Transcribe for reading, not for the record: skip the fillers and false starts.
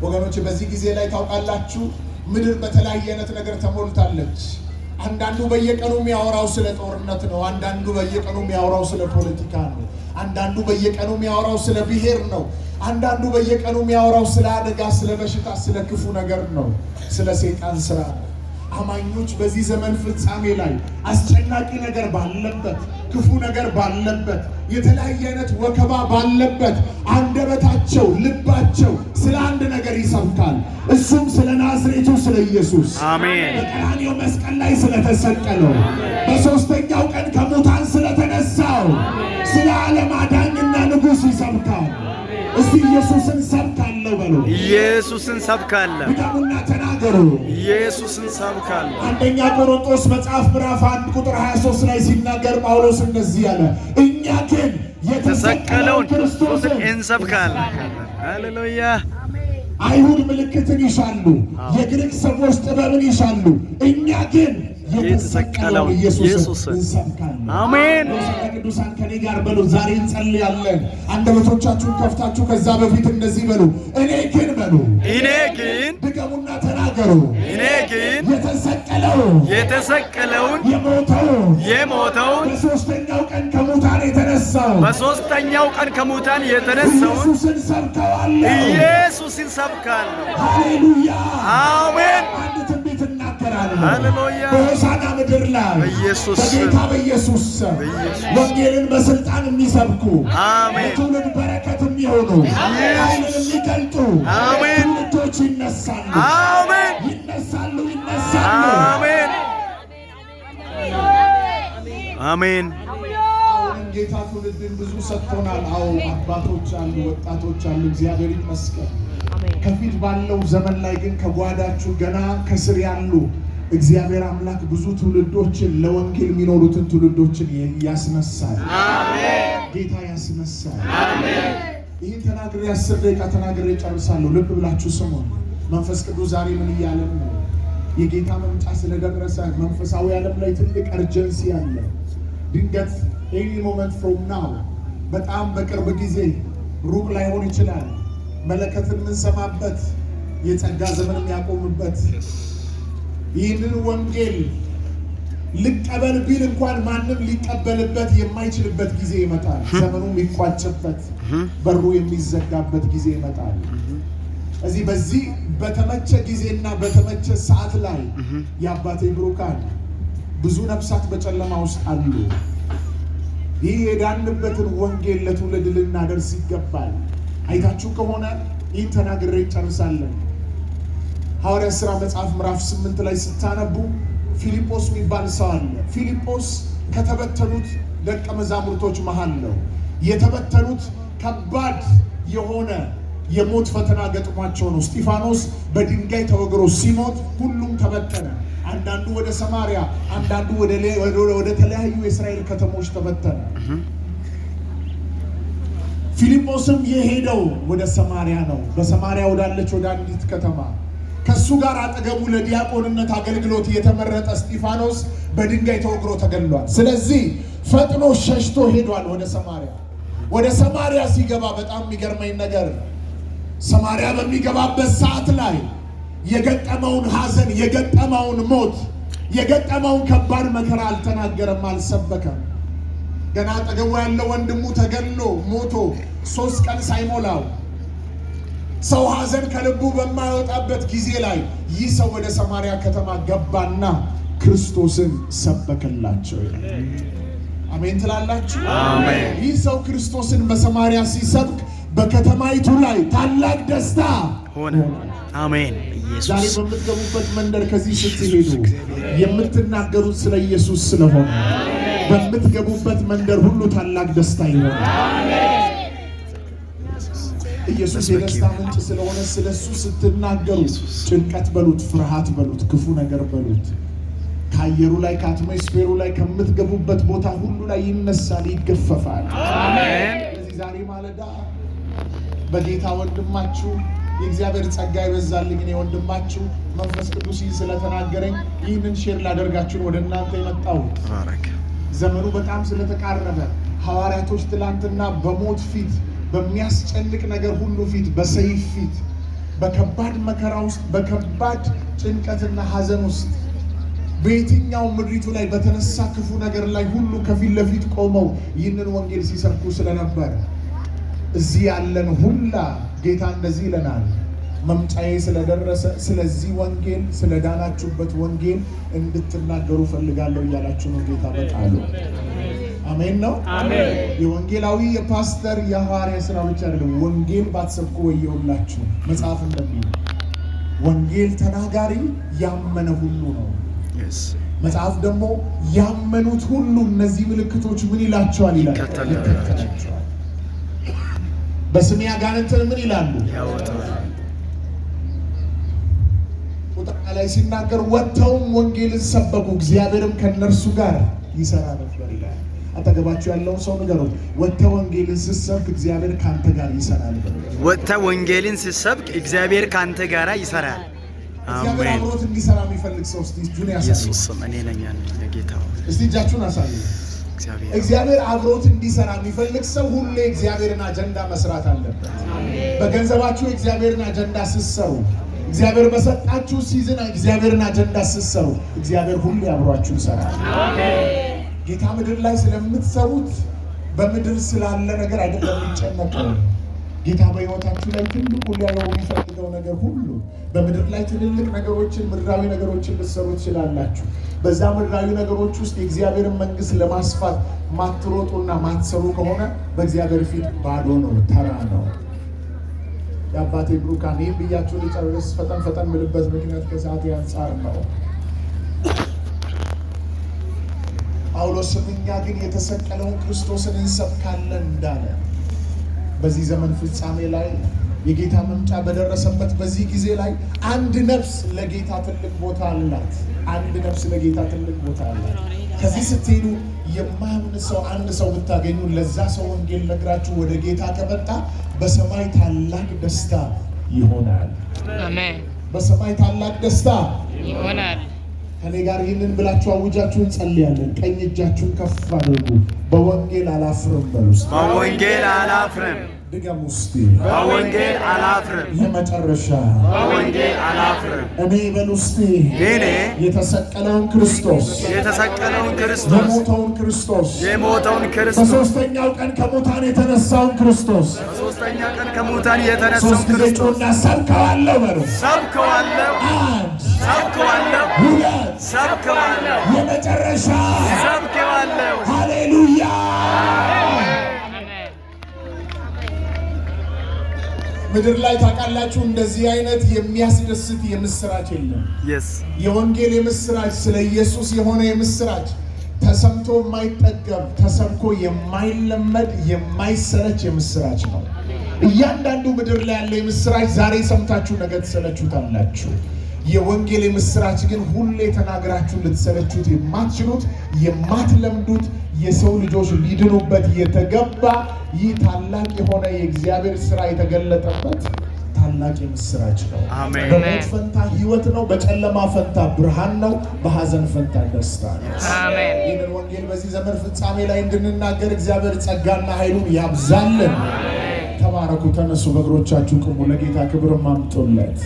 ወገኖች በዚህ ጊዜ ላይ ታውቃላችሁ፣ ምድር በተለያየ አይነት ነገር ተሞልታለች። አንዳንዱ በየቀኑ የሚያወራው ስለ ጦርነት ነው። አንዳንዱ በየቀኑ የሚያወራው ስለ ፖለቲካ ነው። አንዳንዱ በየቀኑ የሚያወራው ስለ ብሔር ነው። አንዳንዱ በየቀኑ የሚያወራው ስለ አደጋ፣ ስለ በሽታ፣ ስለ ክፉ ነገር ነው፣ ስለ ሰይጣን ስራ ነው። አማኞች በዚህ ዘመን ፍጻሜ ላይ አስጨናቂ ነገር ባለበት፣ ክፉ ነገር ባለበት፣ የተለያየ አይነት ወከባ ባለበት አንደበታቸው፣ ልባቸው ስለ አንድ ነገር ይሰብካል። እሱም ስለ ናዝሬቱ ስለ ኢየሱስ፣ አሜን። በቀራንዮ መስቀል ላይ ስለተሰቀለው፣ በሦስተኛው ቀን ከሙታን ስለተነሳው ስለ ዓለም አዳኝና ንጉሥ ይሰብካል። እስቲ ኢየሱስን ሰብካለሁ በሉ። ኢየሱስን ሰብካለሁ። ድገሙና ተናገሩ። ኢየሱስን ሰብካለሁ። አንደኛ ቆሮንቶስ መጽሐፍ ምዕራፍ 1 ቁጥር 23 ላይ ሲናገር ጳውሎስ እንደዚህ አለ፣ እኛ ግን የተሰቀለውን የተሰቀለውን ክርስቶስን እንሰብካለን። ሃሌሉያ። አይሁድ ምልክትን ይሻሉ፣ የግሪክ ሰዎች ጥበብን ይሻሉ። እኛ ግን የተሰቀለውን የተሰቀለውን ኢየሱስን ኢየሱስን እንሰብካለን። አሜን። ቅዱሳን ከኔ ጋር በሉ። ዛሬ እንጸልያለን። አንደበቶቻችሁን ከፍታችሁ ከዛ በፊት እንደዚህ በሉ፣ እኔ ግን በሉ። እኔ ግን፣ ድገሙና ተናገሩ። እኔ ግን የተሰቀለው፣ የተሰቀለውን፣ የሞተው፣ የሞተውን፣ በሦስተኛው ቀን ከሙታን የተነሳው በሦስተኛው ቀን ከሙታን የተነሳውን ኢየሱስን ሰብከዋለሁ። ኢየሱስን ሰብካለሁ። ሃሌሉያ። አሜን። አንድ ትንቢት እናገራለሁ። ሃሌሉያ። በሆሳዕና ምድር ላይ በኢየሱስ ስም፣ በጌታ በኢየሱስ ስም በኢየሱስ ወንጌልን በስልጣን የሚሰብኩ፣ አሜን። ለትውልድ በረከት የሚሆኑ፣ ኃይልን የሚገልጡ አሜን። ትውልዶች ይነሳሉ፣ አሜን። ይነሳሉ፣ ይነሳሉ። አሜን። አሜን። አሁንም ጌታ ትውልድን ብዙ ሰጥቶናል። አዎ አባቶች አሉ፣ ወጣቶች አሉ። እግዚአብሔር ይመስገን። ከፊት ባለው ዘመን ላይ ግን ከጓዳችሁ ገና ከስር ያሉ እግዚአብሔር አምላክ ብዙ ትውልዶችን፣ ለወንጌል የሚኖሩትን ትውልዶችን ያስነሳል። ጌታ ያስነሳል። ይህን ተናግሬ፣ 10 ደቂቃ ተናግሬ ጨርሳለሁ። ልብ ብላችሁ ስሙን። መንፈስ ቅዱስ ዛሬ ምን እያለን ነው? የጌታ መምጫ ስለደረሰ መንፈሳዊ ዓለም ላይ ትልቅ urgency አለ። ድንገት any moment from now፣ በጣም በቅርብ ጊዜ፣ ሩቅ ላይሆን ይችላል። መለከትን የምንሰማበት፣ የጸጋ ዘመን የሚያቆምበት፣ ይህንን ወንጌል ልቀበል ቢል እንኳን ማንም ሊቀበልበት የማይችልበት ጊዜ ይመጣል። ዘመኑ የሚቋጭበት፣ በሩ የሚዘጋበት ጊዜ ይመጣል። እዚህ በዚህ በተመቸ ጊዜና በተመቸ ሰዓት ላይ የአባቴ ብሩካን ብዙ ነፍሳት በጨለማ ውስጥ አሉ። ይህ የዳንበትን ወንጌል ለትውልድ ልናደርስ ይገባል። አይታችሁ ከሆነ ይህን ተናግሬ እንጨርሳለን። ሐዋርያት ሥራ መጽሐፍ ምዕራፍ 8 ላይ ስታነቡ ፊልጶስ የሚባል ሰው አለ። ፊልጶስ ከተበተኑት ደቀ መዛሙርቶች መሃል ነው። የተበተኑት ከባድ የሆነ የሞት ፈተና ገጥሟቸው ነው። እስጢፋኖስ በድንጋይ ተወግሮ ሲሞት ሁሉም ተበተነ። አንዳንዱ ወደ ሰማሪያ፣ አንዳንዱ ወደ ተለያዩ የእስራኤል ከተሞች ተበተነ። ፊልጶስም የሄደው ወደ ሰማሪያ ነው። በሰማሪያ ወዳለች ወደ አንዲት ከተማ ከሱ ጋር አጠገቡ ለዲያቆንነት አገልግሎት የተመረጠ እስጢፋኖስ በድንጋይ ተወግሮ ተገድሏል። ስለዚህ ፈጥኖ ሸሽቶ ሄዷል ወደ ሰማሪያ። ወደ ሰማሪያ ሲገባ በጣም የሚገርመኝ ነገር ሰማሪያ በሚገባበት ሰዓት ላይ የገጠመውን ሐዘን፣ የገጠመውን ሞት፣ የገጠመውን ከባድ መከራ አልተናገረም፣ አልሰበከም። ገና አጠገቡ ያለው ወንድሙ ተገድሎ ሞቶ 3 ቀን ሳይሞላው፣ ሰው ሐዘን ከልቡ በማይወጣበት ጊዜ ላይ ይህ ሰው ወደ ሰማርያ ከተማ ገባና ክርስቶስን ሰበከላቸው ይላል። አሜን ትላላችሁ? አሜን። ይህ ሰው ክርስቶስን በሰማርያ ሲሰብክ በከተማይቱ ላይ ታላቅ ደስታ ሆነ። አሜን። ዛሬ ኢየሱስ በምትገቡበት መንደር ከዚህ ስትሄዱ የምትናገሩት ስለ ኢየሱስ ስለሆነ በምትገቡበት መንደር ሁሉ ታላቅ ደስታ ይሆናል። ኢየሱስ የደስታ ምንጭ ስለሆነ ስለ እሱ ስትናገሩ ጭንቀት በሉት፣ ፍርሃት በሉት፣ ክፉ ነገር በሉት ከአየሩ ላይ፣ ከ atmosphere ኡ ላይ፣ ከምትገቡበት ቦታ ሁሉ ላይ ይነሳል፣ ይገፈፋል። አሜን። ስለዚህ ዛሬ ማለዳ በጌታ ወንድማችሁ፣ የእግዚአብሔር ጸጋ ይበዛልኝ እኔ ወንድማችሁ መንፈስ ቅዱስ ይህን ስለተናገረኝ ይህንን share ላደርጋችሁን ወደ እናንተ የመጣሁት። ተባረክ። ዘመኑ በጣም ስለተቃረበ ሐዋርያቶች ትላንትና በሞት ፊት፣ በሚያስጨንቅ ነገር ሁሉ ፊት፣ በሰይፍ ፊት፣ በከባድ መከራ ውስጥ፣ በከባድ ጭንቀትና ሐዘን ውስጥ፣ በየትኛው ምድሪቱ ላይ በተነሳ ክፉ ነገር ላይ ሁሉ ከፊት ለፊት ቆመው ይህንን ወንጌል ሲሰብኩ ስለነበር እዚህ ያለን ሁላ ጌታ እንደዚህ ይለናል፣ መምጫዬ ስለደረሰ ስለዚህ ወንጌል፣ ስለዳናችሁበት ወንጌል እንድትናገሩ ፈልጋለሁ እያላችሁ ነው ጌታ በቃሉ። አሜን ነው። የወንጌላዊ፣ የፓስተር፣ የሐዋርያ ስራ ብቻ አይደለም። ወንጌል ባትሰብኩ ወየውላችሁ። መጽሐፍ እንደሚል ወንጌል ተናጋሪ ያመነ ሁሉ ነው። መጽሐፍ ደግሞ ያመኑት ሁሉ እነዚህ ምልክቶች ምን ይላቸዋል ይላል? ይከተላቸዋል። በስሜ አጋንንትን ምን ይላሉ? ቁጥር ላይ ሲናገር ወጥተውም ወንጌልን ሰበኩ፣ እግዚአብሔርም ከእነርሱ ጋር ይሰራ ነበር ይላል። አጠገባችሁ ያለውን ሰው ንገሩት፣ ወጥተህ ወንጌልን ስትሰብክ እግዚአብሔር ከአንተ ጋር ይሰራል። ወጥተህ ወንጌልን ስትሰብክ እግዚአብሔር ከአንተ ጋር ይሰራል። እግዚአብሔር አሜን። አብሮት እንዲሰራ የሚፈልግ ሰው እስቲ እጁን ያሳይ። ኢየሱስ ስም እኔ ነኝ ጌታ። እስቲ እጃችሁን አሳዩ። እግዚአብሔር እግዚአብሔር አብሮት እንዲሰራ የሚፈልግ ሰው ሁሌ እግዚአብሔርን አጀንዳ መስራት አለበት። በገንዘባችሁ የእግዚአብሔርን አጀንዳ ስትሰሩ፣ እግዚአብሔር በሰጣችሁ season እግዚአብሔርን አጀንዳ ስትሰሩ፣ እግዚአብሔር ሁሌ አብሯችሁ ይሰራል። ጌታ ምድር ላይ ስለምትሰሩት በምድር ስላለ ነገር አይደለም የሚጨነቀው። ጌታ በሕይወታችሁ ላይ ትልቁ ሊያየው የሚፈልገው ነገር ሁሉ በምድር ላይ ትልልቅ ነገሮችን፣ ምድራዊ ነገሮችን ልትሰሩ ትችላላችሁ። በዛ ምድራዊ ነገሮች ውስጥ የእግዚአብሔርን መንግስት ለማስፋት ማትሮጡና ማትሰሩ ከሆነ በእግዚአብሔር ፊት ባዶ ነው፣ ተራ ነው። የአባቴ ብሩካን፣ ይህም ብያችሁ ልጨርስ። ፈጠን ፈጠን ምልበት ምክንያት ከሰዓቱ አንጻር ነው። ጳውሎስም እኛ ግን የተሰቀለውን ክርስቶስን እንሰብካለን እንዳለ በዚህ ዘመን ፍጻሜ ላይ፣ የጌታ መምጫ በደረሰበት በዚህ ጊዜ ላይ አንድ ነፍስ ለጌታ ትልቅ ቦታ አላት። አንድ ነፍስ ለጌታ ትልቅ ቦታ አላት። ከዚህ ስትሄዱ የማያምን ሰው አንድ ሰው ብታገኙ ለዛ ሰው ወንጌል ነግራችሁ ወደ ጌታ ከመጣ በሰማይ ታላቅ ደስታ ይሆናል። አሜን። በሰማይ ታላቅ ደስታ ይሆናል። ከኔ ጋር ይህንን ብላችሁ አውጃችሁ እንጸልያለን። ቀኝ እጃችሁን ከፍ አድርጉ። በወንጌል አላፍርም በሉ እስቲ። በወንጌል አላፍርም። ድገሙ እስቲ። በወንጌል አላፍርም። የመጨረሻ። በወንጌል አላፍርም። እኔ በሉ እስቲ። እኔ የተሰቀለውን ክርስቶስ፣ የተሰቀለውን ክርስቶስ፣ የሞተውን ክርስቶስ፣ የሞተውን ክርስቶስ፣ በሶስተኛው ቀን ከሙታን የተነሳውን ክርስቶስ በሶስተኛ ቀን ከሙታን የተነሳውን ሶስት ጊዜ ክርስቶስ ጩኹና ሰብከዋለሁ በሉ። ሰብከዋለሁ። አንድ፣ ሰብከዋለሁ። ሁለት፣ ሰብከዋለሁ። የመጨረሻ። ሰብከዋለሁ። ሃሌሉያ። አሜን። ምድር ላይ ታውቃላችሁ እንደዚህ አይነት የሚያስደስት የምስራች የለም። የወንጌል የምስራች፣ ስለ ኢየሱስ የሆነ የምስራች ተሰምቶ የማይጠገብ፣ ተሰብኮ የማይለመድ፣ የማይሰለች የምስራች ነው። እያንዳንዱ ምድር ላይ ያለ የምስራች ዛሬ ሰምታችሁ ነገ ትሰለቹታላችሁ። የወንጌል የምስራች ግን ሁሌ ተናግራችሁ ልትሰለቹት የማትችሉት፣ የማትለምዱት፣ የሰው ልጆች ሊድኑበት የተገባ ይህ ታላቅ የሆነ የእግዚአብሔር ስራ የተገለጠበት ታላቅ የምስራች ነው። አሜን። በሞት ፈንታ ህይወት ነው። በጨለማ ፈንታ ብርሃን ነው። በሐዘን ፈንታ ደስታ ነው። አሜን። ይህንን ወንጌል በዚህ ዘመን ፍጻሜ ላይ እንድንናገር እግዚአብሔር ጸጋና ኃይሉን ያብዛልን። ተባረኩ። ተነሱ፣ በእግሮቻችሁ ቁሙ። ለጌታ ክብርም አምጡለት።